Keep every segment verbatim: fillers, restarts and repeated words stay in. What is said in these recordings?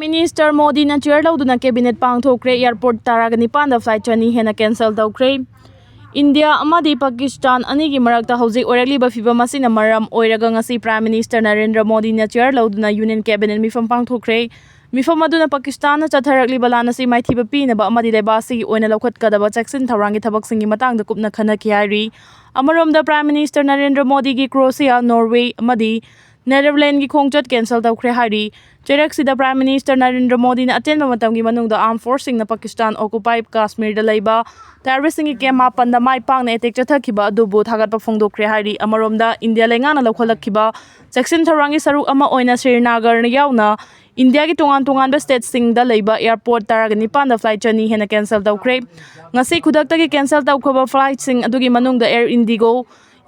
Minister ꯃꯣꯗꯤꯅ ꯆꯤꯌꯔ ꯂꯧꯗꯨꯅ cabinet ꯄꯥꯡꯊꯣꯛꯈ꯭ꯔꯦ꯫ Airport ꯇꯔꯥꯒ ꯅꯤꯄꯥꯟꯗ ꯐ꯭ꯂꯥꯏꯠ ꯆꯅꯤ ꯍꯦꯟꯅ ꯀꯦꯟꯁꯦꯜ ꯇꯧꯈ꯭ꯔꯦ꯫ ꯏꯟꯗꯤꯌꯥ ꯑꯃꯗꯤ ꯄꯥꯀꯤꯁꯇꯥꯟ ꯑꯅꯤꯒꯤ ꯃꯔꯛꯇ ꯍꯧꯖꯤꯛ ꯑꯣꯏꯔꯛꯂꯤꯕ ꯐꯤꯚꯝ ꯑꯁꯤꯅ ꯃꯔꯝ ꯑꯣꯏꯔꯒ ꯉꯁꯤ Prime Minister ꯅꯔꯦꯟꯗ꯭ꯔ ꯃꯣꯗꯤꯅ ꯆꯤꯌꯔ ꯂꯧꯗꯨꯅ ꯌꯨꯅꯤꯌꯟ ꯀꯦꯕꯤꯅꯦꯠ ꯃꯤꯐꯝ ꯄꯥꯡꯊꯣꯛꯈ꯭ꯔꯦ꯫ ꯃꯤꯐꯝ ꯑꯗꯨꯅ ꯄꯥꯀꯤꯁꯇꯥꯟꯅ ꯆꯠꯊꯔꯛꯂꯤꯕ ꯂꯥꯟ ꯑꯁꯤ ꯃꯥꯏꯊꯤꯕ ꯄꯤꯅꯕ ꯑꯃꯗꯤ ꯂꯩꯕꯥꯛ ꯑꯁꯤꯒꯤ ꯑꯣꯏꯅ ꯂꯧꯈꯠꯀꯗꯕ ꯆꯦꯛꯁꯤꯟ ꯊꯧꯔꯥꯡꯒꯤ ꯊꯕꯛꯁꯤꯡꯒꯤ ꯃꯇꯥꯡꯗ ꯀꯨꯞꯅ ꯈꯟꯅꯈꯤ ꯍꯥꯏꯔꯤ꯫ ꯑꯃꯔꯣꯝꯗ Prime Minister ꯅꯔꯦꯟꯗ꯭ꯔ ꯃꯣꯗꯤꯒꯤ ꯀ꯭ꯔꯣꯁꯤꯌꯥ, ꯅꯣꯔꯋꯦ ꯑꯃꯗꯤ ꯅꯦꯗꯔꯂꯦꯟꯒꯤ ꯈꯣꯡꯆꯠ ꯀꯦꯟꯁꯦꯜ ꯇꯧꯈ꯭ꯔꯦ ꯍꯥꯏꯔꯤ꯫ ꯆꯩꯔꯛꯁꯤꯗ Prime Minister ꯅꯔꯦꯟꯗ꯭ꯔ ꯃꯣꯗꯤꯅ ꯑꯇꯦꯟꯕ ꯃꯇꯝꯒꯤ ꯃꯅꯨꯡꯗ armed forceꯁꯤꯡꯅ ꯄꯥꯀꯤꯁꯇꯥꯟ occupied ꯀꯥꯁꯃꯤꯔꯗ ꯂꯩꯕ terroristꯁꯤꯡꯒꯤ camp ꯃꯥꯄꯟꯗ ꯃꯥꯏ ꯄꯥꯛꯅ attack ꯆꯠꯊꯈꯤꯕ ꯑꯗꯨꯕꯨ ꯊꯥꯒꯠꯄ ꯐꯣꯡꯗꯣꯛꯈ꯭ꯔꯦ ꯍꯥꯏꯔꯤ꯫ ꯑꯃꯔꯣꯝꯗ ꯏꯟꯗꯤꯌꯥ ꯂꯩꯉꯥꯛꯅ ꯂꯧꯈꯠꯂꯛꯈꯤꯕ ꯆꯦꯛꯁꯤꯟ ꯊꯧꯔꯥꯡꯒꯤ ꯁꯔꯨꯛ ꯑꯃ ꯑꯣꯏꯅ ꯁ꯭ꯔꯤꯅꯥꯒꯔ ꯌꯥꯎꯅ ꯏꯟꯗꯤꯌꯥꯒꯤ ꯇꯣꯉꯥꯟ ꯇꯣꯉꯥꯟꯕ stateꯁꯤꯡꯗ ꯂꯩꯕ airport ꯇꯔꯥꯒ ꯅꯤꯄꯥꯟꯗ flight ꯆꯅꯤ ꯍꯦꯟꯅ cancel ꯇꯧꯈ꯭ꯔꯦ꯫ ꯉꯁꯤ ꯈꯨꯗꯛꯇꯒꯤ cancel ꯇꯧꯈ꯭ꯔꯕ flightꯁꯤꯡ ꯑꯗꯨꯒꯤ ꯃꯅꯨꯡꯗ Air Indigo,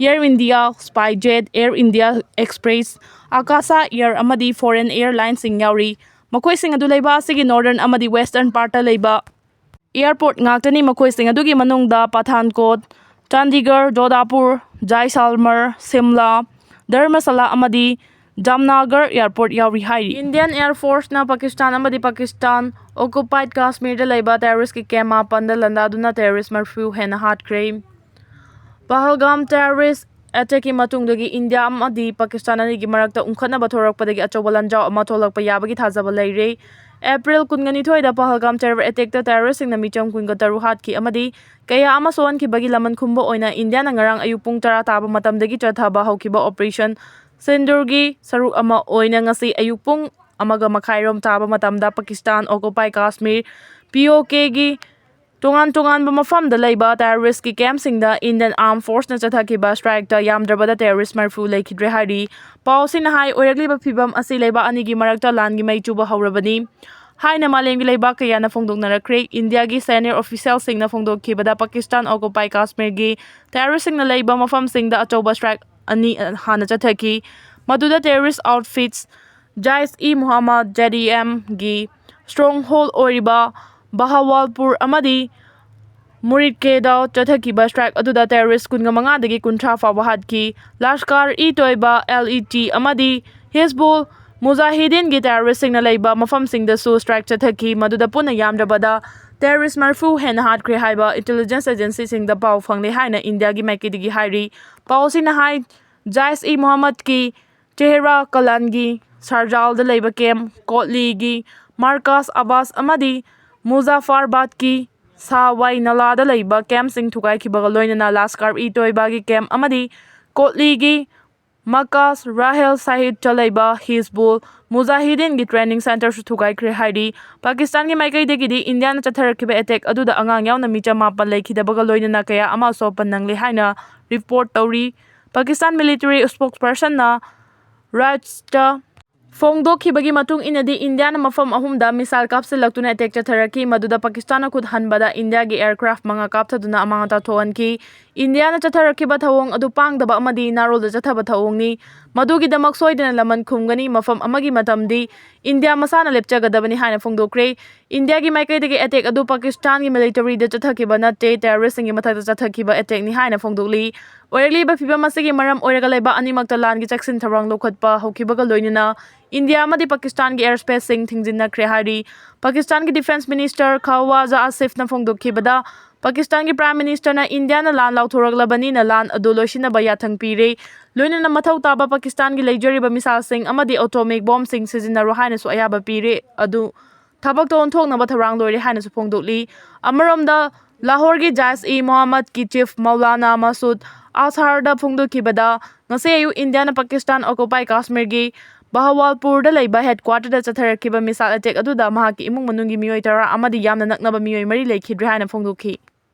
Air India, SpiceJet, Air India Express, Akasa Air ꯑꯃꯗꯤ foreign airlineꯁꯤꯡ ꯌꯥꯎꯔꯤ꯫ ꯃꯈꯣꯏꯁꯤꯡ ꯑꯗꯨ ꯂꯩꯕꯥꯛ ꯑꯁꯤꯒꯤ northern ꯑꯃꯗꯤ western partꯇ ꯂꯩꯕ airport ꯉꯥꯛꯇꯅꯤ꯫ ꯃꯈꯣꯏꯁꯤꯡ ꯑꯗꯨꯒꯤ ꯃꯅꯨꯡꯗ ꯄꯊꯥꯟꯀꯣꯠ, ꯆꯥꯟꯗꯤꯒꯔ, ꯖꯣꯙꯥꯄꯨꯔ, ꯖꯥꯏꯁꯥꯜꯃꯔ, ꯁꯤꯝꯂꯥ, ꯙꯔꯃꯁꯥꯂꯥ ꯑꯃꯗꯤ ꯖꯥꯝꯅꯥꯒꯔ airport ꯌꯥꯎꯔꯤ ꯍꯥꯏꯔꯤ꯫ Indian Air Forceꯅ ꯄꯥꯀꯤꯁꯇꯥꯟ ꯑꯃꯗꯤ ꯄꯥꯀꯤꯁꯇꯥꯟ occupied ꯀꯥꯁꯃꯤꯔꯗ ꯂꯩꯕ terroristꯀꯤ camp ꯃꯥꯄꯟꯗ ꯂꯥꯟꯗꯥꯗꯨꯅ terrorist ꯃꯔꯤꯐꯨ ꯍꯦꯟꯅ ꯍꯥꯠꯈ꯭ꯔꯦ꯫ ꯄꯍꯜꯒꯥꯝ terrorist attackꯀꯤ ꯃꯇꯨꯡꯗꯒꯤ ꯏꯟꯗꯤꯌꯥ ꯑꯃꯗꯤ ꯄꯥꯀꯤꯁꯇꯥꯟ ꯑꯅꯤꯒꯤ ꯃꯔꯛꯇ ꯎꯪꯈꯠꯅꯕ ꯊꯣꯔꯛꯄꯗꯒꯤ ꯑꯆꯧꯕ ꯂꯥꯟꯖꯥꯎ ꯑꯃ ꯊꯣꯛꯂꯛꯄ ꯌꯥꯕꯒꯤ ꯊꯥꯖꯕ ꯂꯩꯔꯦ꯫ ꯑꯦꯄ꯭ꯔꯤꯜ ꯀꯨꯟꯒ ꯅꯤꯊꯣꯏꯗ ꯄꯍꯜꯒꯥꯝ terror attackꯇ terroristꯁꯤꯡꯅ ꯃꯤꯆꯝ ꯀꯨꯟꯒ ꯇꯔꯨꯛ ꯍꯥꯠꯈꯤ ꯑꯃꯗꯤ ꯀꯌꯥ ꯑꯃ ꯁꯣꯛꯍꯟꯈꯤꯕꯒꯤ ꯂꯃꯟ ꯈꯨꯝꯕ ꯑꯣꯏꯅ ꯏꯟꯗꯤꯌꯥꯅ ꯉꯔꯥꯡ ꯑꯌꯨꯛ ꯄꯨꯡ ꯇꯔꯥ ꯇꯥꯕ ꯃꯇꯝꯗꯒꯤ ꯆꯠꯊꯕ ꯍꯧꯈꯤꯕ Operation Sindoorꯒꯤ ꯁꯔꯨꯛ ꯑꯃ ꯑꯣꯏꯅ ꯉꯁꯤ ꯑꯌꯨꯛ ꯄꯨꯡ ꯑꯃꯒ ꯃꯈꯥꯏꯔꯣꯝ ꯇꯥꯕ ꯃꯇꯝꯗ ꯄꯥꯀꯤꯁꯇꯥꯟ occupied ꯀꯥꯁꯃꯤꯔ, POKꯒꯤ ꯇꯣꯉꯥꯟ ꯇꯣꯉꯥꯟꯕ ꯃꯐꯝꯗ ꯂꯩꯕ terroristꯀꯤ campꯁꯤꯡꯗ Indian Armed Forceꯅ ꯆꯠꯊꯈꯤꯕ strikeꯇ ꯌꯥꯝꯗ꯭ꯔꯕꯗ terrorist ꯃꯔꯤꯐꯨ ꯂꯩꯈꯤꯗ꯭ꯔꯦ ꯍꯥꯏꯔꯤ꯫ ꯄꯥꯎꯁꯤꯅ ꯍꯥꯏ, ꯑꯣꯏꯔꯛꯂꯤꯕ ꯐꯤꯚꯝ ꯑꯁꯤ ꯂꯩꯕꯥꯛ ꯑꯅꯤꯒꯤ ꯃꯔꯛꯇ ꯂꯥꯟꯒꯤ ꯃꯩ ꯆꯨꯕ ꯍꯧꯔꯕꯅꯤ ꯍꯥꯏꯅ ꯃꯥꯂꯦꯝꯒꯤ ꯂꯩꯕꯥꯛ ꯀꯌꯥꯅ ꯐꯣꯡꯗꯣꯛꯅꯔꯛꯈ꯭ꯔꯦ꯫ ꯏꯟꯗꯤꯌꯥꯒꯤ senior officialꯁꯤꯡꯅ ꯐꯣꯡꯗꯣꯛꯈꯤꯕꯗ ꯄꯥꯀꯤꯁꯇꯥꯟ occupied ꯀꯥꯁꯃꯤꯔꯒꯤ terroristꯁꯤꯡꯅ ꯂꯩꯕ ꯃꯐꯝꯁꯤꯡꯗ ꯑꯆꯧꯕ strike ꯑꯅꯤ ꯍꯥꯟꯅ ꯆꯠꯊꯈꯤ꯫ ꯃꯗꯨꯗ terrorist outfits Jaish-e-Mohammed, JEMꯒꯤ stronghold ꯑꯣꯏꯔꯤꯕ ꯕꯍꯥꯋꯜꯄꯨꯔ ꯑꯃꯗꯤ ꯃꯨꯔꯤꯗꯀꯦꯗ ꯆꯠꯊꯈꯤꯕ strike ꯑꯗꯨꯗ terrorist ꯀꯨꯟꯒ ꯃꯉꯥꯗꯒꯤ ꯀꯨꯟꯊ꯭ꯔꯥ ꯐꯥꯎꯕ ꯍꯥꯠꯈꯤ꯫ ꯂꯁꯀꯥꯔ-ꯏ-ꯇꯣꯏꯕ, LET, ꯑꯃꯗꯤ ꯍꯤꯖꯕꯨꯜ ꯃꯨꯖꯥꯍꯤꯗꯤꯟꯒꯤ terroristꯁꯤꯡꯅ ꯂꯩꯕ ꯃꯐꯝꯁꯤꯡꯗꯁꯨ strike ꯆꯠꯊꯈꯤ, ꯃꯗꯨꯗ ꯄꯨꯟꯅ ꯌꯥꯝꯗ꯭ꯔꯕꯗ terrorist ꯃꯔꯤꯐꯨ ꯍꯦꯟꯅ ꯍꯥꯠꯈ꯭ꯔꯦ ꯍꯥꯏꯕ intelligence agencyꯁꯤꯡꯗ ꯄꯥꯎ ꯐꯪꯂꯦ ꯍꯥꯏꯅ ꯏꯟꯗꯤꯌꯥꯒꯤ ꯃꯥꯏꯀꯩꯗꯒꯤ ꯍꯥꯏꯔꯤ꯫ ꯄꯥꯎ ꯑꯁꯤꯅ ꯍꯥꯏ, ꯖꯥꯏꯁ-ꯏ-ꯃꯣꯍꯝꯃꯗꯀꯤ ꯆꯦꯍꯔꯥ ꯀꯂꯥꯟꯒꯤ ꯁꯥꯔꯖꯥꯜꯗ ꯂꯩꯕ camp, ꯀꯣꯠꯂꯤꯒꯤ ꯃꯥꯔꯀꯁ ꯑꯕꯥꯁ ꯑꯃꯗꯤ ꯃꯨꯖꯥꯐꯔꯕꯥꯗꯀꯤ ꯁꯥꯋꯥꯏ ꯅꯂꯥꯗ ꯂꯩꯕ campꯁꯤꯡ ꯊꯨꯒꯥꯏꯈꯤꯕꯒ ꯂꯣꯏꯅꯅ ꯂꯥꯁꯀꯥꯔ-ꯏ-ꯇꯣꯏꯕꯥꯒꯤ camp ꯑꯃꯗꯤ ꯀꯣꯠꯂꯤꯒꯤ ꯃꯀꯥꯁ ꯔꯥꯍꯦꯜ ꯁꯥꯍꯤꯗꯇ ꯂꯩꯕ ꯍꯤꯖꯕꯨꯜ ꯃꯨꯖꯥꯍꯤꯗꯤꯟꯒꯤ training centreꯁꯨ ꯊꯨꯒꯥꯏꯈ꯭ꯔꯦ ꯍꯥꯏꯔꯤ꯫ ꯄꯥꯀꯤꯁꯇꯥꯟꯒꯤ ꯃꯥꯏꯀꯩꯗꯒꯤꯗꯤ ꯏꯟꯗꯤꯌꯥꯅ ꯆꯠꯊꯔꯛꯈꯤꯕ attack ꯑꯗꯨꯗ ꯑꯉꯥꯡ ꯌꯥꯎꯅ ꯃꯤꯆꯝ ꯃꯥꯄꯟ ꯂꯩꯈꯤꯗꯕꯒ ꯂꯣꯏꯅꯅ ꯀꯌꯥ ꯑꯃ ꯑꯁꯣꯛ ꯑꯄꯟ ꯅꯪꯂꯦ ꯍꯥꯏꯅ report ꯇꯧꯔꯤ꯫ ꯄꯥꯀꯤꯁꯇꯥꯟ military spokespersonꯅ Reuters ꯐꯣꯡꯗꯣꯛꯈꯤꯕꯒꯤ ꯃꯇꯨꯡ ꯏꯟꯅꯗꯤ, ꯏꯟꯗꯤꯌꯥꯅ ꯃꯐꯝ ꯑꯍꯨꯝꯗ missile ꯀꯥꯞꯁꯤꯜꯂꯛꯇꯨꯅ attack ꯆꯠꯊꯔꯛꯈꯤ, ꯃꯗꯨꯗ ꯄꯥꯀꯤꯁꯇꯥꯟꯅ ꯈꯨꯠ ꯍꯟꯕꯗ ꯏꯟꯗꯤꯌꯥꯒꯤ aircraft ꯃꯉꯥ ꯀꯥꯞꯊꯗꯨꯅ ꯑꯃꯥꯡ ꯑꯇꯥ ꯊꯣꯛꯍꯟꯈꯤ꯫ ꯏꯟꯗꯤꯌꯥꯅ ꯆꯠꯊꯔꯛꯈꯤꯕ ꯊꯧꯑꯣꯡ ꯑꯗꯨ ꯄꯥꯡꯗꯕ ꯑꯃꯗꯤ ꯅꯥꯔꯣꯜꯗ ꯆꯠꯊꯕ ꯊꯧꯑꯣꯡꯅꯤ꯫ ꯃꯗꯨꯒꯤꯗꯃꯛ ꯁꯣꯏꯗꯅ ꯂꯃꯟ ꯈꯨꯝꯒꯅꯤ꯫ ꯃꯐꯝ ꯑꯃꯒꯤ ꯃꯇꯝꯗꯤ ꯏꯟꯗꯤꯌꯥ ꯃꯁꯥꯅ ꯂꯦꯞꯆꯒꯗꯕꯅꯤ ꯍꯥꯏꯅ ꯐꯣꯡꯗꯣꯛꯈ꯭ꯔꯦ꯫ ꯏꯟꯗꯤꯌꯥꯒꯤ ꯃꯥꯏꯀꯩꯗꯒꯤ attack ꯑꯗꯨ ꯄꯥꯀꯤꯁꯇꯥꯟꯒꯤ militaryꯗ ꯆꯠꯊꯈꯤꯕ ꯅꯠꯇꯦ, terroristꯁꯤꯡꯒꯤ ꯃꯊꯛꯇ ꯆꯠꯊꯈꯤꯕ attackꯅꯤ ꯍꯥꯏꯅ ꯐꯣꯡꯗꯣꯛꯂꯤ꯫ ꯑꯣꯏꯔꯛꯂꯤꯕ ꯐꯤꯚꯝ ꯑꯁꯤꯒꯤ ꯃꯔꯝ ꯑꯣꯏꯔꯒ ꯂꯩꯕꯥꯛ ꯑꯅꯤꯃꯛꯇ ꯂꯥꯟꯒꯤ ꯆꯦꯛꯁꯤꯟ ꯊꯧꯔꯥꯡ ꯂꯧꯈꯠꯄ ꯍꯧꯈꯤꯕꯒ ꯂꯣꯏꯅꯅ ꯏꯟꯗꯤꯌꯥ ꯑꯃꯗꯤ ꯄꯥꯀꯤꯁꯇꯥꯟꯒꯤ airspaceꯁꯤꯡ ꯊꯤꯡꯖꯤꯟꯅꯈ꯭ꯔꯦ ꯍꯥꯏꯔꯤ꯫ ꯄꯥꯀꯤꯁꯇꯥꯟꯒꯤ defence minister ꯈꯋꯥꯖꯥ ꯑꯥꯁꯤꯐꯅ ꯐꯣꯡꯗꯣꯛꯈꯤꯕꯗ, ꯄꯥꯀꯤꯁꯇꯥꯟꯒꯤ prime ministerꯅ ꯏꯟꯗꯤꯌꯥꯅ ꯂꯥꯟ ꯂꯥꯎꯊꯣꯔꯛꯂꯕꯅꯤꯅ ꯂꯥꯟ ꯑꯗꯨ ꯂꯣꯏꯁꯤꯟꯅꯕ ꯌꯥꯊꯪ ꯄꯤꯔꯦ, ꯂꯣꯏꯅꯅ ꯃꯊꯧ ꯇꯥꯕ ꯄꯥꯀꯤꯁꯇꯥꯟꯒꯤ ꯂꯩꯖꯔꯤꯕ missileꯁꯤꯡ ꯑꯃꯗꯤ atomic bombꯁꯤꯡ ꯁꯤꯖꯤꯟꯅꯔꯣ ꯍꯥꯏꯅꯁꯨ ꯑꯌꯥꯕ ꯄꯤꯔꯦ꯫ ꯑꯗꯨ ꯊꯕꯛꯇ ꯑꯣꯟꯊꯣꯛꯅꯕ ꯊꯧꯔꯥꯡ ꯂꯣꯏꯔꯦ ꯍꯥꯏꯅꯁꯨ ꯐꯣꯡꯗꯣꯛꯂꯤ꯫ ꯑꯃꯔꯣꯝꯗ, ꯂꯥꯍꯣꯔꯒꯤ ꯖꯥꯏꯁ-ꯏ-ꯃꯣꯍꯝꯃꯗꯀꯤ chief ꯃꯧꯂꯥꯅꯥ ꯃꯁꯨꯗ ꯑꯁꯍꯔꯗ ꯐꯣꯡꯗꯣꯛꯈꯤꯕꯗ, ꯉꯁꯤ ꯑꯌꯨꯛ ꯏꯟꯗꯤꯌꯥꯅ ꯄꯥꯀꯤꯁꯇꯥꯟ occupied ꯀꯥꯁꯃꯤꯔꯒꯤ ꯕꯍꯋꯥꯜꯄꯨꯔꯗ ꯂꯩꯕ headquarterꯗ ꯆꯠꯊꯔꯛꯈꯤꯕ missile attack ꯑꯗꯨꯗ ꯃꯍꯥꯛꯀꯤ ꯏꯃꯨꯡ ꯃꯅꯨꯡꯒꯤ ꯃꯤꯑꯣꯏ ꯇꯔꯥ ꯑꯃꯗꯤ ꯌꯥꯝꯅ ꯅꯛꯅꯕ ꯃꯤꯑꯣꯏ ꯃꯔꯤ ꯂꯩꯈꯤꯗ꯭ꯔꯦ ꯍꯥꯏꯅ ꯐꯣꯡꯗꯣꯛꯈꯤ꯫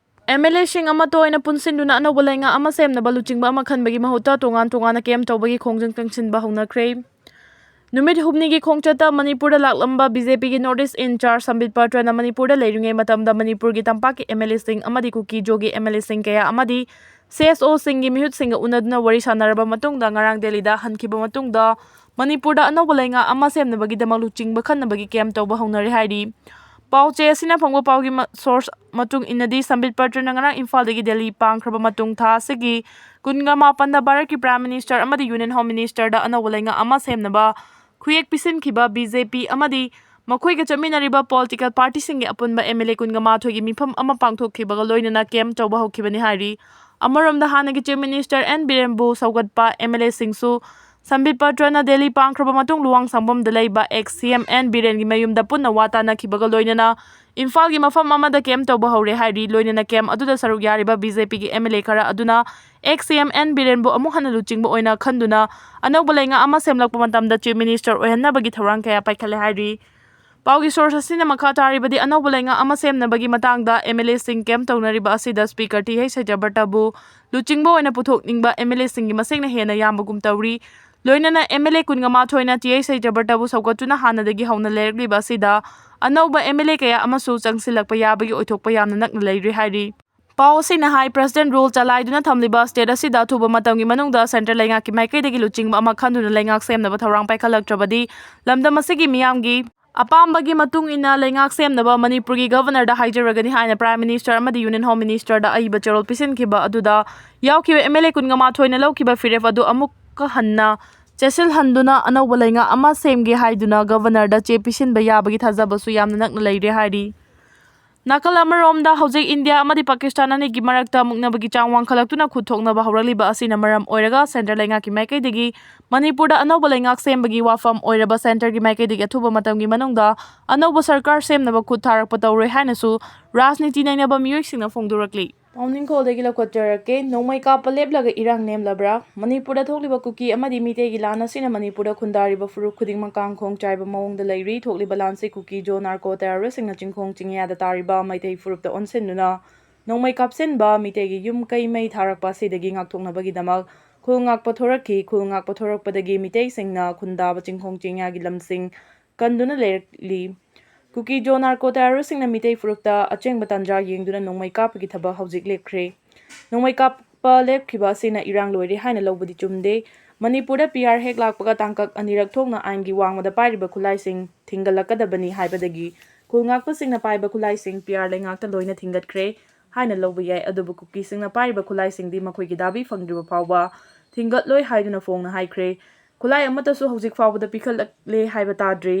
MLAꯁꯤꯡ ꯑꯃꯠꯇ ꯑꯣꯏꯅ ꯄꯨꯟꯁꯤꯟꯗꯨꯅ ꯑꯅꯧꯕ ꯂꯩꯉꯥꯛ ꯑꯃ ꯁꯦꯝꯅꯕ ꯂꯨꯆꯤꯡꯕ ꯑꯃ ꯈꯟꯕꯒꯤ ꯃꯍꯨꯠꯇ ꯇꯣꯉꯥꯟ ꯇꯣꯉꯥꯟꯅ camp ꯇꯧꯕꯒꯤ ꯈꯣꯡꯖꯪ ꯆꯪꯁꯤꯟꯕ ꯍꯧꯅꯈ꯭ꯔꯦ꯫ ꯅꯨꯃꯤꯠ ꯍꯨꯝꯅꯤꯒꯤ ꯈꯣꯡꯆꯠꯇ ꯃꯅꯤꯄꯨꯔꯗ ꯂꯥꯛꯂꯝꯕ BJPꯒꯤ North East in-charge ꯁꯝꯕꯤꯠ ꯄꯥꯇ꯭ꯔꯅ ꯃꯅꯤꯄꯨꯔꯗ ꯂꯩꯔꯤꯉꯩ ꯃꯇꯝꯗ ꯃꯅꯤꯄꯨꯔꯒꯤ ꯇꯝꯄꯥꯛꯀꯤ MLAꯁꯤꯡ ꯑꯃꯗꯤ ꯀꯨꯀꯤ-ꯖꯣꯒꯤ MLAꯁꯤꯡ ꯀꯌꯥ ꯑꯃꯗꯤ CSOꯁꯤꯡꯒꯤ ꯃꯤꯍꯨꯠꯁꯤꯡꯒ ꯎꯅꯗꯨꯅ ꯋꯥꯔꯤ ꯁꯥꯟꯅꯔꯕ ꯃꯇꯨꯡꯗ ꯉꯔꯥꯡ ꯗꯦꯜꯂꯤꯗ ꯍꯟꯈꯤꯕ ꯃꯇꯨꯡꯗ ꯃꯅꯤꯄꯨꯔꯗ ꯑꯅꯧꯕ ꯂꯩꯉꯥꯛ ꯑꯃ ꯁꯦꯝꯅꯕꯒꯤꯗꯃꯛ ꯂꯨꯆꯤꯡꯕ ꯈꯟꯅꯕꯒꯤ camp ꯇꯧꯕ ꯍꯧꯅꯔꯦ ꯍꯥꯏꯔꯤ꯫ ꯄꯥꯎ ꯆꯦ ꯑꯁꯤꯅ ꯐꯪꯕ ꯄꯥꯎꯒꯤ ꯃ-, source ꯃꯇꯨꯡ ꯏꯟꯅꯗꯤ, ꯁꯝꯕꯤꯠ ꯄꯥꯇ꯭ꯔꯅ ꯉꯔꯥꯡ ꯏꯝꯐꯥꯜꯗꯒꯤ ꯗꯦꯜꯂꯤ ꯄꯥꯡꯈ꯭ꯔꯕ ꯃꯇꯨꯡ ꯊꯥ ꯑꯁꯤꯒꯤ ꯀꯨꯟꯒ ꯃꯥꯄꯟꯗ ꯚꯥꯔꯠꯀꯤ Prime Minister ꯑꯃꯗꯤ Union Home Ministerꯗ ꯑꯅꯧꯕ ꯂꯩꯉꯥꯛ ꯑꯃ ꯁꯦꯝꯅꯕ ꯈꯨꯌꯦꯛ ꯄꯤꯁꯤꯟꯈꯤꯕ ꯕꯤ ꯖꯦ ꯄꯤ ꯑꯃꯗꯤ ꯃꯈꯣꯏꯒ ꯆꯠꯃꯤꯟꯅꯔꯤꯕ ꯄꯣꯂꯤꯇꯤꯀꯦꯜ ꯄꯥꯔꯇꯤꯁꯤꯡꯒꯤ ꯑꯄꯨꯟꯕ ꯑꯦꯝ ꯑꯦꯜ ꯑꯦ ꯀꯨꯟꯒ ꯃꯥꯊꯣꯏꯒꯤ ꯃꯤꯐꯝ ꯑꯃ ꯄꯥꯡꯊꯣꯛꯈꯤꯕꯒ ꯂꯣꯏꯅꯅ ꯀꯦꯝꯞ ꯇꯧꯕ ꯍꯧꯈꯤꯕꯅꯤ ꯍꯥꯏꯔꯤ꯫ ꯑꯃꯔꯣꯝꯗ, ꯍꯥꯟꯅꯒꯤ ꯆꯤꯐ ꯃꯤꯅꯤꯁꯇꯔ ꯑꯦꯟ ꯕꯤꯔꯦꯟꯕꯨ ꯁꯧꯒꯠꯄ ꯑꯦꯝ ꯑꯦꯜ ꯑꯦꯁꯤꯡꯁꯨ ꯁꯝꯕꯤꯠ ꯄꯇ꯭ꯔꯅ ꯗꯦꯜꯂꯤ ꯄꯥꯡꯈ꯭ꯔꯕ ꯃꯇꯨꯡ ꯂꯨꯋꯥꯡꯁꯥꯡꯕꯝꯗ ꯂꯩꯕ ꯑꯦꯛꯁ ꯁꯤ ꯑꯦꯝ ꯑꯦꯟ ꯕꯤꯔꯦꯟꯒꯤ ꯃꯌꯨꯝꯗ ꯄꯨꯟꯅ ꯋꯥ ꯇꯥꯅꯈꯤꯕꯒ ꯂꯣꯏꯅꯅ ꯏꯝꯐꯥꯜꯒꯤ ꯃꯐꯝ ꯑꯃꯗ ꯀꯦꯝꯞ ꯇꯧꯕ ꯍꯧꯔꯦ ꯍꯥꯏꯔꯤ꯫ ꯂꯣꯏꯅꯅ ꯀꯦꯝꯞ ꯑꯗꯨꯗ ꯁꯔꯨꯛ ꯌꯥꯔꯤꯕ ꯕꯤ ꯖꯦ ꯄꯤꯒꯤ ꯑꯦꯝ ꯑꯦꯜ ꯑꯦ ꯈꯔ ꯑꯗꯨꯅ ꯑꯦꯛꯁ ꯁꯤ ꯑꯦꯝ ꯑꯦꯟ ꯕꯤꯔꯦꯟꯕꯨ ꯑꯃꯨꯛ ꯍꯟꯅ ꯂꯨꯆꯤꯡꯕ ꯑꯣꯏꯅ ꯈꯟꯗꯨꯅ ꯑꯅꯧꯕ ꯂꯩꯉꯥꯛ ꯑꯃ ꯁꯦꯝꯂꯛꯄ ꯃꯇꯝꯗ ꯆꯤꯐ ꯃꯤꯅꯤꯁꯇꯔ ꯑꯣꯏꯍꯟꯅꯕꯒꯤ ꯊꯧꯔꯥꯡ ꯀꯌꯥ ꯄꯥꯏꯈꯠꯂꯦ ꯍꯥꯏꯔꯤ꯫ ꯄꯥꯎꯒꯤ ꯁꯣꯔꯁ ꯑꯁꯤꯅ ꯃꯈꯥ ꯇꯥꯔꯤꯕꯗꯤ, ꯑꯅꯧꯕ ꯂꯩꯉꯥꯛ ꯑꯃ ꯁꯦꯝꯅꯕꯒꯤ ꯃꯇꯥꯡꯗ ꯑꯦꯝ ꯑꯦꯜ ꯑꯦꯁꯤꯡ ꯀꯦꯝꯞ ꯇꯧꯅꯔꯤꯕ ꯑꯁꯤꯗ ꯁ꯭ꯄꯤꯀꯔ ꯇꯤ ꯑꯩꯆ ꯁꯩꯇ꯭ꯌꯕ꯭ꯔꯇꯕꯨ ꯂꯨꯆꯤꯡꯕ ꯑꯣꯏꯅ ꯄꯨꯊꯣꯛꯅꯤꯡꯕ ꯑꯦꯝ ꯑꯦꯜ ꯑꯦꯁꯤꯡꯒꯤ ꯃꯁꯤꯡꯅ ꯍꯦꯟꯅ ꯌꯥꯝꯕꯒꯨꯝ ꯇꯧꯔꯤ꯫ ꯂꯣꯏꯅꯅ ꯑꯦꯝ ꯑꯦꯜ ꯑꯦ ꯀꯨꯟꯒ ꯃꯥꯊꯣꯏꯅ ꯇꯤ ꯑꯩꯆ ꯁꯩꯇ꯭ꯌꯕ꯭ꯔꯇꯕꯨ ꯁꯧꯒꯠꯇꯨꯅ ꯍꯥꯟꯅꯗꯒꯤ ꯍꯧꯅ ꯂꯩꯔꯛꯂꯤꯕ ꯑꯁꯤꯗ ꯑꯅꯧꯕ ꯑꯦꯝ ꯑꯦꯜ ꯑꯦ ꯀꯌꯥ ꯑꯃꯁꯨ ꯆꯪꯁꯤꯜꯂꯛꯄ ꯌꯥꯕꯒꯤ ꯑꯣꯏꯊꯣꯛꯄ ꯌꯥꯝꯅ ꯅꯛꯅ ꯂꯩꯔꯦ ꯍꯥꯏꯔꯤ꯫ ꯄꯥꯎ ꯑꯁꯤꯅ ꯍꯥꯏ, ꯄ꯭ꯔꯁꯤꯗꯦꯟꯠ ꯔꯨꯜ ꯆꯂꯥꯏꯗꯨꯅ ꯊꯝꯂꯤꯕ ꯁ꯭ꯇꯦꯠ ꯑꯁꯤꯗ ꯑꯊꯨꯕ ꯃꯇꯝꯒꯤ ꯃꯅꯨꯡꯗ ꯁꯦꯟꯇꯔ ꯂꯩꯉꯥꯛꯀꯤ ꯃꯥꯏꯀꯩꯗꯒꯤ ꯂꯨꯆꯤꯡꯕ ꯑꯃ ꯈꯟꯗꯨꯅ ꯂꯩꯉꯥꯛ ꯁꯦꯝꯅꯕ ꯊꯧꯔꯥꯡ ꯄꯥꯏꯈꯠꯂꯛꯇ꯭ꯔꯕꯗꯤ ꯂꯝꯗꯝ ꯑꯁꯤꯒꯤ ꯃꯤꯌꯥꯝꯒꯤ ꯑꯄꯥꯝꯕꯒꯤ ꯃꯇꯨꯡ ꯏꯟꯅ ꯂꯩꯉꯥꯛ ꯁꯦꯝꯅꯕ ꯃꯅꯤꯄꯨꯔꯒꯤ ꯒꯚꯔꯅꯔꯗ ꯍꯥꯏꯖꯔꯒꯅꯤ ꯍꯥꯏꯅ ꯄ꯭ꯔꯥꯏꯝ ꯃꯤꯅꯤꯁꯇꯔ ꯑꯃꯗꯤ ꯌꯨꯅꯤꯌꯟ ꯍꯣꯝ ꯃꯤꯅꯤꯁꯇꯔꯗ ꯑꯏꯕ ꯆꯦꯔꯣꯜ ꯄꯤꯁꯤꯟꯈꯤꯕ ꯑꯗꯨꯗ ꯌꯥꯎꯈꯤꯕ ꯑꯦꯝ ꯑꯦꯜ ꯑꯦ ꯀꯨꯟꯒ ꯃꯥꯊꯣꯏꯅ ꯂꯧꯈꯤꯕ ꯐꯤꯔꯦꯞ ꯑꯗꯨ ꯑꯃꯨꯛꯀ ꯍꯟꯅ ꯆꯦꯠꯁꯤꯜꯍꯟꯗꯨꯅ ꯑꯅꯧꯕ ꯂꯩꯉꯥꯛ ꯑꯃ ꯁꯦꯝꯒꯦ ꯍꯥꯏꯗꯨꯅ ꯒꯚꯔꯅꯔꯗ ꯆꯦ ꯄꯤꯁꯤꯟꯕ ꯌꯥꯕꯒꯤ ꯊꯥꯖꯕꯁꯨ ꯌꯥꯝꯅ ꯅꯛꯅ ꯂꯩꯔꯦ ꯍꯥꯏꯔꯤ꯫ ꯅꯥꯀꯜ ꯑꯃꯔꯣꯝꯗ, ꯍꯧꯖꯤꯛ ꯏꯟꯗꯤꯌꯥ ꯑꯃꯗꯤ ꯄꯥꯀꯤꯁꯇꯥꯟ ꯑꯅꯤꯒꯤ ꯃꯔꯛꯇ ꯃꯨꯛꯅꯕꯒꯤ ꯆꯥꯡ ꯋꯥꯡꯈꯠꯂꯛꯇꯨꯅ ꯈꯨꯠ ꯊꯣꯛꯅꯕ ꯍꯧꯔꯛꯂꯤꯕ ꯑꯁꯤꯅ ꯃꯔꯝ ꯑꯣꯏꯔꯒ ꯁꯦꯟꯇꯔ ꯂꯩꯉꯥꯛꯀꯤ ꯃꯥꯏꯀꯩꯗꯒꯤ ꯃꯅꯤꯄꯨꯔꯗ ꯑꯅꯧꯕ ꯂꯩꯉꯥꯛ ꯁꯦꯝꯕꯒꯤ ꯋꯥꯐꯝ ꯑꯣꯏꯔꯕ ꯁꯦꯟꯇꯔꯒꯤ ꯃꯥꯏꯀꯩꯗꯒꯤ ꯑꯊꯨꯕ ꯃꯇꯝꯒꯤ ꯃꯅꯨꯡꯗ ꯑꯅꯧꯕ ꯁꯔꯀꯥꯔ ꯁꯦꯝꯅꯕ ꯈꯨꯠ ꯊꯥꯔꯛꯄ ꯇꯧꯔꯣꯏ ꯍꯥꯏꯅꯁꯨ ꯔꯥꯖꯅꯤꯇꯤ ꯅꯩꯅꯕ ꯃꯤꯑꯣꯏꯁꯤꯡꯅ ꯐꯣꯡꯗꯣꯔꯛꯂꯤ꯫ ꯄꯥꯎꯅꯤꯡꯈꯣꯜꯗꯒꯤ ꯂꯧꯈꯠꯆꯔꯛꯀꯦ꯫ ꯅꯣꯡꯃꯩ ꯀꯥꯞꯄ ꯂꯦꯞꯂꯒ ꯏꯔꯥꯡ ꯅꯦꯝꯂꯕ꯭ꯔꯥ? ꯃꯅꯤꯄꯨꯔꯗ ꯊꯣꯛꯂꯤꯕ ꯀꯨꯀꯤ ꯑꯃꯗꯤ ꯃꯤꯇꯩꯒꯤ ꯂꯥꯟ ꯑꯁꯤꯅ ꯃꯅꯤꯄꯨꯔꯗ ꯈꯨꯟꯗꯥꯔꯤꯕ ꯐꯨꯔꯨꯞ ꯈꯨꯗꯤꯡꯃꯛ ꯀꯥꯡꯈꯣꯡ ꯆꯥꯏꯕ ꯃꯑꯣꯡꯗ ꯂꯩꯔꯤ꯫ ꯊꯣꯛꯂꯤꯕ ꯂꯥꯟꯁꯤ ꯀꯨꯀꯤ ꯖꯣ ꯅꯥꯔꯀꯣ ꯇꯦꯔꯣꯔꯤꯁꯁꯤꯡꯅ ꯆꯤꯡꯈꯣꯡ ꯆꯤꯡꯌꯥꯗ ꯇꯥꯔꯤꯕ ꯃꯩꯇꯩ ꯐꯨꯔꯨꯞꯇ ꯑꯣꯟꯁꯤꯟꯗꯨꯅ ꯅꯣꯡꯃꯩ ꯀꯥꯞꯁꯤꯟꯕ, ꯃꯤꯇꯩꯒꯤ ꯌꯨꯝ ꯀꯩ ꯃꯩ ꯊꯥꯔꯛꯄ ꯑꯁꯤꯗꯒꯤ ꯉꯥꯛꯊꯣꯛꯅꯕꯒꯤꯗꯃꯛ ꯈꯨꯜ ꯉꯥꯛꯄ ꯊꯣꯔꯛꯈꯤ꯫ ꯈꯨꯜ ꯉꯥꯛꯄ ꯊꯣꯔꯛꯄꯗꯒꯤ ꯃꯤꯇꯩꯁꯤꯡꯅ ꯈꯨꯟꯗꯥꯕ ꯆꯤꯡꯈꯣꯡ ꯆꯤꯡꯌꯥꯒꯤ ꯂꯝꯁꯤꯡ ꯀꯟꯗꯨꯅ ꯂꯩꯔꯛꯂꯤ꯫ ꯀꯨꯀꯤ ꯖꯣ ꯅꯥꯔꯀꯣ ꯇꯦꯔꯣꯔꯤꯁꯁꯤꯡꯅ ꯃꯤꯇꯩ ꯐꯨꯔꯨꯞꯇ ꯑꯆꯦꯡꯕ ꯇꯥꯟꯖꯥ ꯌꯦꯡꯗꯨꯅ ꯅꯣꯡꯃꯩ ꯀꯥꯞꯄꯒꯤ ꯊꯕꯛ ꯍꯧꯖꯤꯛ ꯂꯦꯞꯈ꯭ꯔꯦ꯫ ꯅꯣꯡꯃꯩ ꯀꯥꯞꯄ ꯂꯦꯞꯈꯤꯕ ꯑꯁꯤꯅ ꯏꯔꯥꯡ ꯂꯣꯏꯔꯦ ꯍꯥꯏꯅ ꯂꯧꯕꯗꯤ ꯆꯨꯝꯗꯦ꯫ ꯃꯅꯤꯄꯨꯔꯗ ꯄꯤ ꯑꯥꯔ ꯍꯦꯛ ꯂꯥꯛꯄꯒ ꯇꯥꯡꯀꯛ ꯑꯅꯤꯔꯛ ꯊꯣꯛꯅ ꯑꯥꯏꯟꯒꯤ ꯋꯥꯡꯃꯗ ꯄꯥꯏꯔꯤꯕ ꯈꯨꯠꯂꯥꯏꯁꯤꯡ ꯊꯤꯡꯒꯠꯂꯛꯀꯗꯕꯅꯤ ꯍꯥꯏꯕꯗꯒꯤ ꯈꯨꯜ ꯉꯥꯛꯄꯁꯤꯡꯅ ꯄꯥꯏꯕ ꯈꯨꯠꯂꯥꯏꯁꯤꯡ ꯄꯤ ꯑꯥꯔ ꯂꯩꯉꯥꯛꯇ ꯂꯣꯏꯅ ꯊꯤꯡꯒꯠꯈ꯭ꯔꯦ ꯍꯥꯏꯅ ꯂꯧꯕ ꯌꯥꯏ꯫ ꯑꯗꯨꯕꯨ ꯀꯨꯀꯤꯁꯤꯡꯅ ꯄꯥꯏꯔꯤꯕ ꯈꯨꯠꯂꯥꯏꯁꯤꯡꯗꯤ ꯃꯈꯣꯏꯒꯤ ꯗꯥꯕꯤ ꯐꯪꯗ꯭ꯔꯤꯕ ꯐꯥꯎꯕ ꯊꯤꯡꯒꯠꯂꯣꯏ ꯍꯥꯏꯗꯨꯅ ꯐꯣꯡꯅ ꯍꯥꯏꯈ꯭ꯔꯦ꯫ ꯈꯨꯠꯂꯥꯏ ꯑꯃꯠꯇꯁꯨ ꯍꯧꯖꯤꯛ ꯐꯥꯎꯕꯗ ꯄꯤꯈꯠꯂꯛꯂꯦ ꯍꯥꯏꯕ ꯇꯥꯗ꯭ꯔꯤ꯫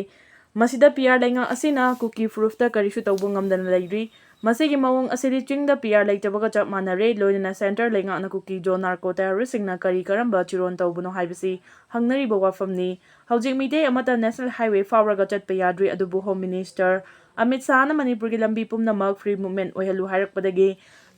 ꯃꯁꯤꯗ ꯄꯤ ꯑꯥꯔ ꯂꯩꯉꯥꯛ ꯑꯁꯤꯅ ꯀꯨꯀꯤ ꯐꯨꯔꯨꯞꯇ ꯀꯔꯤꯁꯨ ꯇꯧꯕ ꯉꯝꯗꯅ ꯂꯩꯔꯤ꯫ ꯃꯁꯤꯒꯤ ꯃꯑꯣꯡ ꯑꯁꯤꯗꯤ ꯆꯤꯡꯗ ꯄꯤ ꯑꯥꯔ ꯂꯩꯇꯕꯒ ꯆꯞ ꯃꯥꯟꯅꯔꯦ, ꯂꯣꯏꯅꯅ ꯁꯦꯟꯇꯔ ꯂꯩꯉꯥꯛꯅ ꯀꯨꯀꯤ ꯖꯣ ꯅꯥꯔꯀꯣ ꯇꯦꯔꯣꯔꯤꯁꯁꯤꯡꯅ ꯀꯔꯤ ꯀꯔꯝꯕ ꯆꯤꯔꯣꯟ ꯇꯧꯕꯅꯣ ꯍꯥꯏꯕꯁꯤ ꯍꯪꯅꯔꯤꯕ ꯋꯥꯐꯝꯅꯤ꯫ ꯍꯧꯖꯤꯛ ꯃꯤꯇꯩ ꯑꯃꯠꯇ ꯅꯦꯁꯅꯦꯜ ꯍꯥꯏꯋꯦ ꯐꯥꯎꯔꯒ ꯆꯠꯄ ꯌꯥꯗ꯭ꯔꯤ, ꯑꯗꯨꯕꯨ ꯍꯣꯝ ꯃꯤꯅꯤꯁꯇꯔ ꯑꯃꯤꯠ ꯁꯥꯍꯅ ꯃꯅꯤꯄꯨꯔꯒꯤ ꯂꯝꯕꯤ ꯄꯨꯝꯅꯃꯛ ꯐ꯭ꯔꯤ ꯃꯨꯚꯃꯦꯟꯠ ꯑꯣꯏꯍꯜꯂꯨ ꯍꯥꯏꯔꯛꯄꯗꯒꯤ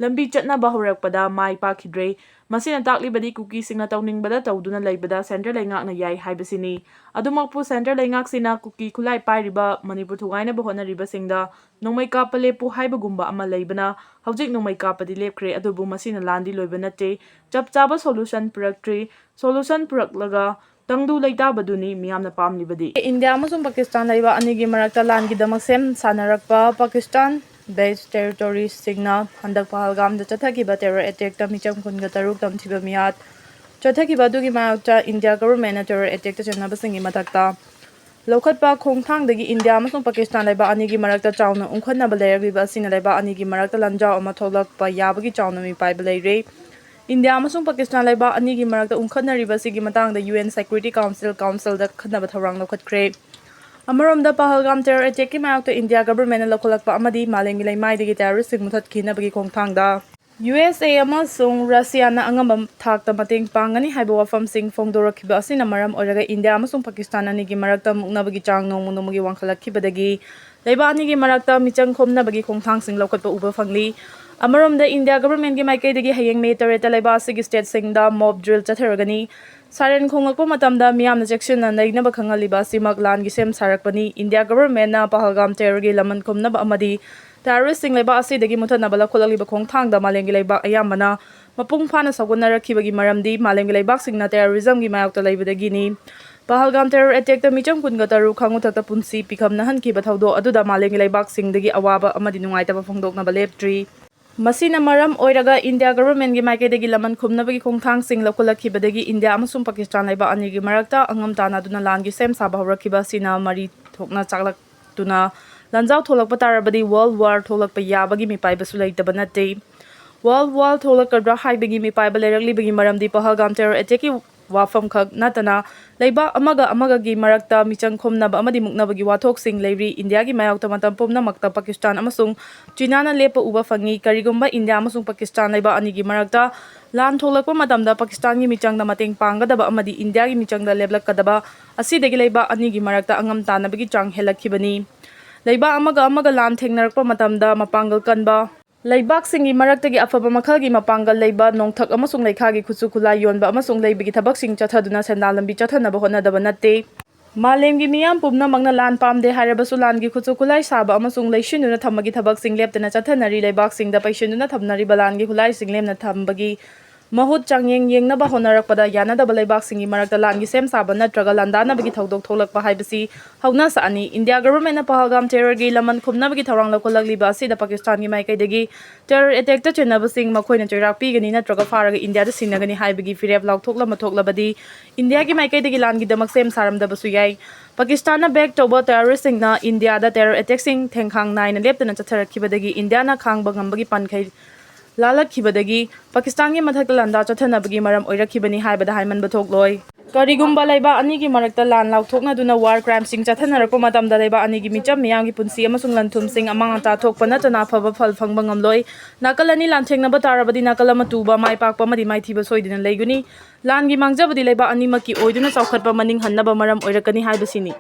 ꯂꯝꯕꯤ ꯆꯠꯅꯕ ꯍꯧꯔꯛꯄꯗ ꯃꯥꯏ ꯄꯥꯛꯈꯤꯗ꯭ꯔꯦ꯫ ꯃꯁꯤꯅ ꯇꯥꯛꯂꯤꯕꯗꯤ ꯀꯨꯀꯤꯁꯤꯡꯅ ꯇꯧꯅꯤꯡꯕꯗ ꯇꯧꯗꯨꯅ ꯂꯩꯕꯗ ꯁꯦꯟꯇꯔ ꯂꯩꯉꯥꯛꯅ ꯌꯥꯏ ꯍꯥꯏꯕꯁꯤꯅꯤ꯫ ꯑꯗꯨꯃꯛꯄꯨ ꯁꯦꯟꯇꯔ ꯂꯩꯉꯥꯛꯁꯤꯅ ꯀꯨꯀꯤ ꯈꯨꯠꯂꯥꯏ ꯄꯥꯏꯔꯤꯕ ꯃꯅꯤꯄꯨꯔ ꯊꯨꯒꯥꯏꯅꯕ ꯍꯣꯠꯅꯔꯤꯕꯁꯤꯡꯗ ꯅꯣꯡꯃꯩ ꯀꯥꯞꯄ ꯂꯦꯞꯄꯨ ꯍꯥꯏꯕꯒꯨꯝꯕ ꯑꯃ ꯂꯩꯕꯅ ꯍꯧꯖꯤꯛ ꯅꯣꯡꯃꯩ ꯀꯥꯞꯄꯗꯤ ꯂꯦꯞꯈ꯭ꯔꯦ, ꯑꯗꯨꯕꯨ ꯃꯁꯤꯅ ꯂꯥꯟꯗꯤ ꯂꯣꯏꯕ ꯅꯠꯇꯦ꯫ ꯆꯞ ꯆꯥꯕ ꯁꯣꯂꯨꯁꯟ ꯄꯨꯔꯛꯇ꯭ꯔꯤ꯫ ꯁꯣꯂꯨꯁꯟ ꯄꯨꯔꯛꯂꯒ ꯇꯪꯗꯨ ꯂꯩꯇꯥꯕꯗꯨꯅꯤ ꯃꯤꯌꯥꯝꯅ ꯄꯥꯝꯂꯤꯕꯗꯤ꯫ ꯏꯟꯗꯤꯌꯥ ꯑꯃꯁꯨꯡ ꯄꯥꯀꯤꯁꯇꯥꯟ ꯂꯩꯕꯥꯛ ꯑꯅꯤꯒꯤ ꯃꯔꯛꯇ ꯂꯥꯟꯒꯤꯗꯃꯛ ꯁꯦꯝ ꯁꯥꯅꯔꯛꯄ ꯄꯥꯀꯤꯁꯇꯥꯟ ꯕꯦꯁ ꯇꯦꯔꯤꯇꯣꯔꯤꯁꯁꯤꯡꯅ ꯍꯟꯗꯛ ꯄꯍꯜꯒꯥꯝꯗ ꯆꯠꯊꯈꯤꯕ ꯇꯦꯔꯣꯔ ꯑꯦꯇꯦꯛꯇ ꯃꯤꯆꯝ ꯀꯨꯟꯒ ꯇꯔꯨꯛ ꯇꯝꯊꯤꯕ ꯃꯤꯌꯥꯠ ꯆꯠꯊꯈꯤꯕ ꯑꯗꯨꯒꯤ ꯃꯥꯌꯣꯛꯇ ꯏꯟꯗꯤꯌꯥ ꯒꯚꯔꯟꯃꯦꯟꯠꯅ ꯇꯦꯔꯣꯔ ꯑꯦꯇꯦꯛꯇ ꯆꯦꯟꯅꯕꯁꯤꯡꯒꯤ ꯃꯊꯛꯇ ꯂꯧꯈꯠꯄ ꯈꯣꯡꯊꯥꯡꯗꯒꯤ ꯏꯟꯗꯤꯌꯥ ꯑꯃꯁꯨꯡ ꯄꯥꯀꯤꯁꯇꯥꯟ ꯂꯩꯕꯥꯛ ꯑꯅꯤꯒꯤ ꯃꯔꯛꯇ ꯆꯥꯎꯅ ꯎꯪꯈꯠꯅꯕ ꯂꯩꯔꯛꯂꯤꯕ ꯑꯁꯤꯅ ꯂꯩꯕꯥꯛ ꯑꯅꯤꯒꯤ ꯃꯔꯛꯇ ꯂꯥꯟꯖꯥꯎ ꯑꯃ ꯊꯣꯛꯂꯛꯄ ꯌꯥꯕꯒꯤ ꯆꯥꯎꯅ ꯃꯤꯄꯥꯏꯕ ꯂꯩꯔꯦ꯫ ꯏꯟꯗꯤꯌꯥ ꯑꯃꯁꯨꯡ ꯄꯥꯀꯤꯁꯇꯥꯟ ꯂꯩꯕꯥꯛ ꯑꯅꯤꯒꯤ ꯃꯔꯛꯇ ꯎꯪꯈꯠꯅꯔꯤꯕ ꯑꯁꯤꯒꯤ ꯃꯇꯥꯡꯗ ꯌꯨ ꯑꯦꯟ ꯁꯦꯀ꯭ꯌꯨꯔꯤꯇꯤ ꯀꯥꯎꯟꯁꯤꯜ ꯀꯥꯎꯟꯁꯤꯜꯗ ꯈꯟꯅꯕ ꯊꯧꯔꯥꯡ ꯂꯧꯈꯠꯈ꯭ꯔꯦ꯫ ꯑꯃꯔꯣꯝꯗ ꯄꯍꯜꯒꯥꯝ ꯇꯦꯔꯣꯔ ꯑꯦꯇꯦꯛꯀꯤ ꯃꯥꯌꯣꯛꯇ ꯏꯟꯗꯤꯌꯥ ꯒꯚꯔꯟꯃꯦꯟꯠꯅ ꯂꯧꯈꯠꯂꯛꯄ ꯑꯃꯗꯤ ꯃꯥꯂꯦꯝꯒꯤ ꯂꯩꯃꯥꯏꯗꯒꯤ ꯇꯦꯔꯣꯔꯤꯁꯁꯤꯡ ꯃꯨꯊꯠꯈꯤꯅꯕꯒꯤ ꯈꯣꯡꯊꯥꯡꯗ ꯌꯨ ꯑꯦꯁ ꯑꯦ ꯑꯃꯁꯨꯡ ꯔꯁꯤꯌꯥꯅ ꯑꯉꯝꯕ ꯊꯥꯛꯇ ꯃꯇꯦꯡ ꯄꯥꯡꯒꯅꯤ ꯍꯥꯏꯕ ꯋꯥꯐꯝꯁꯤꯡ ꯐꯣꯡꯗꯣꯔꯛꯈꯤꯕ ꯑꯁꯤꯅ ꯃꯔꯝ ꯑꯣꯏꯔꯒ ꯏꯟꯗꯤꯌꯥ ꯑꯃꯁꯨꯡ ꯄꯥꯀꯤꯁꯇꯥꯟ ꯑꯅꯤꯒꯤ ꯃꯔꯛꯇ ꯃꯨꯛꯅꯕꯒꯤ ꯆꯥꯡ ꯅꯣꯡꯃ ꯅꯣꯡꯃꯒꯤ ꯋꯥꯡꯈꯠꯂꯛꯈꯤꯕꯗꯒꯤ ꯂꯩꯕꯥꯛ ꯑꯅꯤꯒꯤ ꯃꯔꯛꯇ ꯃꯤꯆꯪ ꯈꯣꯝꯅꯕꯒꯤ ꯈꯣꯡꯊꯥꯡꯁꯤꯡ ꯂꯧꯈꯠꯄ ꯎꯕ ꯐꯪꯂꯤ꯫ ꯑꯃꯔꯣꯝꯗ ꯏꯟꯗꯤꯌꯥ ꯒꯚꯔꯟꯃꯦꯟꯠꯀꯤ ꯃꯥꯏꯀꯩꯗꯒꯤ ꯍꯌꯦꯡ ꯃꯦ ꯇꯔꯦꯠꯇ ꯂꯩꯕꯥꯛ ꯑꯁꯤꯒꯤ ꯁ꯭ꯇꯦꯠꯁꯤꯡꯗ ꯃꯣꯕ ꯗ꯭ꯔꯤꯜ ꯆꯠꯊꯔꯒꯅꯤ꯫ ꯁꯥꯏꯔꯦꯟ ꯈꯣꯡꯂꯛꯄ ꯃꯇꯝꯗ ꯃꯤꯌꯥꯝꯅ ꯆꯦꯛꯁꯤꯟꯅ ꯂꯩꯅꯕ ꯈꯪꯍꯜꯂꯤꯕ ꯑꯁꯤꯃꯛ ꯂꯥꯟꯒꯤ ꯁꯦꯝ ꯁꯥꯔꯛꯄꯅꯤ꯫ ꯏꯟꯗꯤꯌꯥ ꯒꯚꯔꯟꯃꯦꯟꯠꯅ ꯄꯍꯜꯒꯥꯝ ꯇꯦꯔꯣꯔꯒꯤ ꯂꯃꯟ ꯈꯨꯝꯅꯕ ꯑꯃꯗꯤ ꯇꯦꯔꯣꯔꯤꯁꯁꯤꯡ ꯂꯩꯕꯥꯛ ꯑꯁꯤꯗꯒꯤ ꯃꯨꯊꯠꯅꯕ ꯂꯧꯈꯠꯂꯛꯂꯤꯕ ꯈꯣꯡꯊꯥꯡꯗ ꯃꯥꯂꯦꯝꯒꯤ ꯂꯩꯕꯥꯛ ꯑꯌꯥꯝꯕꯅ ꯃꯄꯨꯡ ꯐꯥꯅ ꯁꯧꯒꯠꯅꯔꯛꯈꯤꯕꯒꯤ ꯃꯔꯝꯗꯤ ꯃꯥꯂꯦꯝꯒꯤ ꯂꯩꯕꯥꯛꯁꯤꯡꯅ ꯇꯦꯔꯣꯔꯤꯖꯝꯒꯤ ꯃꯥꯌꯣꯛꯇ ꯂꯩꯕꯗꯒꯤꯅꯤ꯫ ꯄꯍꯜꯒꯥꯝ ꯇꯦꯔꯣꯔ ꯑꯦꯇꯦꯛꯇ ꯃꯤꯆꯝ ꯀꯨꯟꯒ ꯇꯔꯨꯛ ꯈꯥꯉꯨꯊꯛꯇ ꯄꯨꯟꯁꯤ ꯄꯤꯈꯝꯅꯍꯟꯈꯤꯕ ꯊꯧꯗꯣꯛ ꯑꯗꯨꯗ ꯃꯥꯂꯦꯝꯒꯤ ꯂꯩꯕꯥꯛꯁꯤꯡꯗꯒꯤ ꯑꯋꯥꯕ ꯑꯃꯗꯤ ꯅꯨꯡꯉꯥꯏꯇꯕ ꯐꯣꯡꯗꯣꯛꯅꯕ ꯂꯦꯞꯇ꯭ꯔꯤ꯫ ꯃꯁꯤꯅ ꯃꯔꯝ ꯑꯣꯏꯔꯒ ꯏꯟꯗꯤꯌꯥ ꯒꯚꯔꯟꯃꯦꯟꯠꯀꯤ ꯃꯥꯏꯀꯩꯗꯒꯤ ꯂꯃꯟ ꯈꯨꯝꯅꯕꯒꯤ ꯈꯣꯡꯊꯥꯡꯁꯤꯡ ꯂꯧꯈꯠꯂꯛꯈꯤꯕꯗꯒꯤ ꯏꯟꯗꯤꯌꯥ ꯑꯃꯁꯨꯡ ꯄꯥꯀꯤꯁꯇꯥꯟ ꯂꯩꯕꯥꯛ ꯑꯅꯤꯒꯤ ꯃꯔꯛꯇ ꯑꯉꯝ ꯇꯥꯟꯅꯗꯨꯅ ꯂꯥꯟꯒꯤ ꯁꯦꯝ ꯁꯥꯕ ꯍꯧꯔꯛꯈꯤꯕ ꯑꯁꯤꯅ ꯃꯔꯤ ꯊꯣꯛꯅ ꯆꯥꯛꯂꯛꯇꯨꯅ ꯂꯥꯟꯖꯥꯎ ꯊꯣꯛꯂꯛꯄ ꯇꯥꯔꯕꯗꯤ ꯋꯥꯔꯜꯗ ꯋꯥꯔ ꯊꯣꯛꯂꯛꯄ ꯌꯥꯕꯒꯤ ꯃꯤꯄꯥꯏꯕꯁꯨ ꯂꯩꯇꯕ ꯅꯠꯇꯦ꯫ ꯋꯥꯔꯜꯗ ꯋꯥꯔ ꯊꯣꯛꯂꯛꯀꯗ꯭ꯔꯥ ꯍꯥꯏꯕꯒꯤ ꯃꯤꯄꯥꯏꯕ ꯂꯩꯔꯛꯂꯤꯕꯒꯤ ꯃꯔꯝꯗꯤ ꯄꯍꯜꯒꯥꯝ ꯇꯦꯔꯣꯔ ꯑꯦꯇꯦꯛꯀꯤ ꯋꯥꯐꯝꯈꯛ ꯅꯠꯇꯅ ꯂꯩꯕꯥꯛ ꯑꯃꯒ ꯑꯃꯒꯒꯤ ꯃꯔꯛꯇ ꯃꯤꯆꯪ ꯈꯣꯝꯅꯕ ꯑꯃꯗꯤ ꯃꯨꯛꯅꯕꯒꯤ ꯋꯥꯊꯣꯛꯁꯤꯡ ꯂꯩꯔꯤ꯫ ꯏꯟꯗꯤꯌꯥꯒꯤ ꯃꯥꯌꯣꯛꯇ ꯃꯇꯝ ꯄꯨꯝꯅꯃꯛꯇ ꯄꯥꯀꯤꯁꯇꯥꯟ ꯑꯃꯁꯨꯡ ꯆꯤꯅꯥꯅ ꯂꯦꯞꯄ ꯎꯕ ꯐꯪꯉꯤ꯫ ꯀꯔꯤꯒꯨꯝꯕ ꯏꯟꯗꯤꯌꯥ ꯑꯃꯁꯨꯡ ꯄꯥꯀꯤꯁꯇꯥꯟ ꯂꯩꯕꯥꯛ ꯑꯅꯤꯒꯤ ꯃꯔꯛꯇ ꯂꯥꯟ ꯊꯣꯛꯂꯛꯄ ꯃꯇꯝꯗ ꯄꯥꯀꯤꯁꯇꯥꯟꯒꯤ ꯃꯤꯆꯪꯗ ꯃꯇꯦꯡ ꯄꯥꯡꯒꯗꯕ ꯑꯃꯗꯤ ꯏꯟꯗꯤꯌꯥꯒꯤ ꯃꯤꯆꯪꯗ ꯂꯦꯞꯂꯛꯀꯗꯕ ꯑꯁꯤꯗꯒꯤ ꯂꯩꯕꯥꯛ ꯑꯅꯤꯒꯤ ꯃꯔꯛꯇ ꯑꯉꯝ ꯇꯥꯟꯅꯕꯒꯤ ꯆꯥꯡ ꯍꯦꯜꯂꯛꯈꯤꯕꯅꯤ꯫ ꯂꯩꯕꯥꯛ ꯑꯃꯒ ꯑꯃꯒ ꯂꯥꯟ ꯊꯦꯡꯅꯔꯛꯄ ꯃꯇꯝꯗ ꯃꯄꯥꯡꯒꯜ ꯀꯟꯕ ꯂꯩꯕꯥꯛꯁꯤꯡꯒꯤ ꯃꯔꯛꯇꯒꯤ ꯑꯐꯕ ꯃꯈꯜꯒꯤ ꯃꯄꯥꯡꯒꯜ ꯂꯩꯕ ꯅꯣꯡꯊꯛ ꯑꯃꯁꯨꯡ ꯂꯩꯈꯥꯒꯤ ꯈꯨꯠꯁꯨ ꯈꯨꯠꯂꯥꯏ ꯌꯣꯟꯕ ꯑꯃꯁꯨꯡ ꯂꯩꯕꯒꯤ ꯊꯕꯛꯁꯤꯡ ꯆꯠꯊꯗꯨꯅ ꯁꯦꯟꯗꯥꯟ ꯂꯝꯕꯤ ꯆꯠꯊꯅꯕ ꯍꯣꯠꯅꯗꯕ ꯅꯠꯇꯦ꯫ ꯃꯥꯂꯦꯝꯒꯤ ꯃꯤꯌꯥꯝ ꯄꯨꯝꯅꯃꯛꯅ ꯂꯥꯟ ꯄꯥꯝꯗꯦ ꯍꯥꯏꯔꯕꯁꯨ ꯂꯥꯟꯒꯤ ꯈꯨꯠꯁꯨ ꯈꯨꯠꯂꯥꯏ ꯁꯥꯕ ꯑꯃꯁꯨꯡ ꯂꯩꯁꯤꯟꯗꯨꯅ ꯊꯝꯕꯒꯤ ꯊꯕꯛꯁꯤꯡ ꯂꯦꯞꯇꯅ ꯆꯠꯊꯅꯔꯤ꯫ ꯂꯩꯕꯥꯛꯁꯤꯡꯗ ꯄꯩꯁꯤꯟꯗꯨꯅ ꯊꯝꯅꯔꯤꯕ ꯂꯥꯟꯒꯤ ꯈꯨꯠꯂꯥꯏꯁꯤꯡ ꯂꯦꯝꯅ ꯊꯝꯕꯒꯤ ꯃꯍꯨꯠ ꯆꯥꯡꯌꯦꯡ ꯌꯦꯡꯅꯕ ꯍꯣꯠꯅꯔꯛꯄꯗ ꯌꯥꯅꯗꯕ ꯂꯩꯕꯥꯛꯁꯤꯡꯒꯤ ꯃꯔꯛꯇ ꯂꯥꯟꯒꯤ ꯁꯦꯝ ꯁꯥꯕ ꯅꯠꯇ꯭ꯔꯒ ꯂꯥꯟꯗꯥꯅꯕꯒꯤ ꯊꯧꯗꯣꯛ ꯊꯣꯛꯂꯛꯄ ꯍꯥꯏꯕꯁꯤ ꯍꯧꯅ ꯁꯥꯅꯤ꯫ ꯏꯟꯗꯤꯌꯥ ꯒꯚꯔꯟꯃꯦꯟꯠꯅ ꯄꯍꯜꯒꯥꯝ ꯇꯦꯔꯔꯒꯤ ꯂꯃꯟ ꯈꯨꯝꯅꯕꯒꯤ ꯊꯧꯔꯥꯡ ꯂꯧꯈꯠꯂꯛꯂꯤꯕ ꯑꯁꯤꯗ ꯄꯥꯀꯤꯁꯇꯥꯟꯒꯤ ꯃꯥꯏꯀꯩꯗꯒꯤ ꯇꯦꯔꯔ ꯑꯦꯇꯦꯛꯇ ꯆꯦꯟꯅꯕꯁꯤꯡ ꯃꯈꯣꯏꯅ ꯆꯩꯔꯥꯛ ꯄꯤꯒꯅꯤ ꯅꯠꯇ꯭ꯔꯒ ꯐꯥꯔꯒ ꯏꯟꯗꯤꯌꯥꯗ ꯁꯤꯟꯅꯒꯅꯤ ꯍꯥꯏꯕꯒꯤ ꯐꯤꯔꯦꯞ ꯂꯥꯎꯊꯣꯛꯂꯝꯕ ꯊꯣꯛꯂꯕꯗꯤ ꯏꯟꯗꯤꯌꯥꯒꯤ ꯃꯥꯏꯀꯩꯗꯒꯤ ꯂꯥꯟꯒꯤꯗꯃꯛ ꯁꯦꯝ ꯁꯥꯔꯝꯗꯕꯁꯨ ꯌꯥꯏ꯫ ꯄꯥꯀꯤꯁꯇꯥꯟꯅ ꯕꯦꯛ ꯇꯧꯕ ꯇꯦꯔꯔꯤꯁꯁꯤꯡꯅ ꯏꯟꯗꯤꯌꯥꯗ ꯇꯦꯔꯔ ꯑꯦꯇꯦꯛꯁꯤꯡ ꯊꯦꯡꯈꯥꯡ ꯅꯥꯏꯅ ꯂꯦꯞꯇꯅ ꯆꯠꯊꯔꯛꯈꯤꯕꯗꯒꯤ ꯏꯟꯗꯤꯌꯥꯅ ꯈꯥꯡꯕ ꯉꯝꯕꯒꯤ ꯄꯥꯟꯈꯩ ꯂꯥꯜꯂꯛꯈꯤꯕꯗꯒꯤ ꯄꯥꯀꯤꯁꯇꯥꯟꯒꯤ ꯃꯊꯛꯇ ꯂꯥꯟꯗꯥ ꯆꯠꯊꯅꯕꯒꯤ ꯃꯔꯝ ꯑꯣꯏꯔꯛꯈꯤꯕꯅꯤ ꯍꯥꯏꯕꯗ ꯍꯥꯏꯃꯟꯕ ꯊꯣꯛꯂꯣꯏ꯫ ꯀꯔꯤꯒꯨꯝꯕ ꯂꯩꯕꯥꯛ ꯑꯅꯤꯒꯤ ꯃꯔꯛꯇ ꯂꯥꯟ ꯂꯥꯎꯊꯣꯛꯅꯗꯨꯅ ꯋꯥꯔ ꯀ꯭ꯔꯥꯏꯝꯁꯤꯡ ꯆꯠꯊꯅꯔꯛꯄ ꯃꯇꯝꯗ ꯂꯩꯕꯥꯛ ꯑꯅꯤꯒꯤ ꯃꯤꯆꯝ ꯃꯤꯌꯥꯝꯒꯤ ꯄꯨꯟꯁꯤ ꯑꯃꯁꯨꯡ ꯂꯟ ꯊꯨꯝꯁꯤꯡ ꯑꯃꯥꯡ ꯑꯇꯥ ꯊꯣꯛꯄ ꯅꯠꯇꯅ ꯑꯐꯕ ꯐꯜ ꯐꯪꯕ ꯉꯝꯂꯣꯏ꯫ ꯅꯥꯀꯜ ꯑꯅꯤ ꯂꯥꯟꯊꯦꯡꯅꯕ ꯇꯥꯔꯕꯗꯤ ꯅꯥꯀꯜ ꯑꯃ ꯇꯨꯕ, ꯃꯥꯏ ꯄꯥꯛꯄ ꯑꯃꯗꯤ ꯃꯥꯏꯊꯤꯕ ꯁꯣꯏꯗꯅ ꯂꯩꯒꯅꯤ꯫ ꯂꯥꯟꯒꯤ ꯃꯥꯡꯖꯕꯗꯤ ꯂꯩꯕꯥꯛ ꯑꯅꯤꯃꯛꯀꯤ ꯑꯣꯏꯗꯨꯅ ꯆꯥꯎꯈꯠꯄ ꯃꯅꯤꯡ ꯍꯟꯅꯕ ꯃꯔꯝ ꯑꯣꯏꯔꯛꯀꯅꯤ ꯍꯥꯏꯕꯁꯤꯅꯤ꯫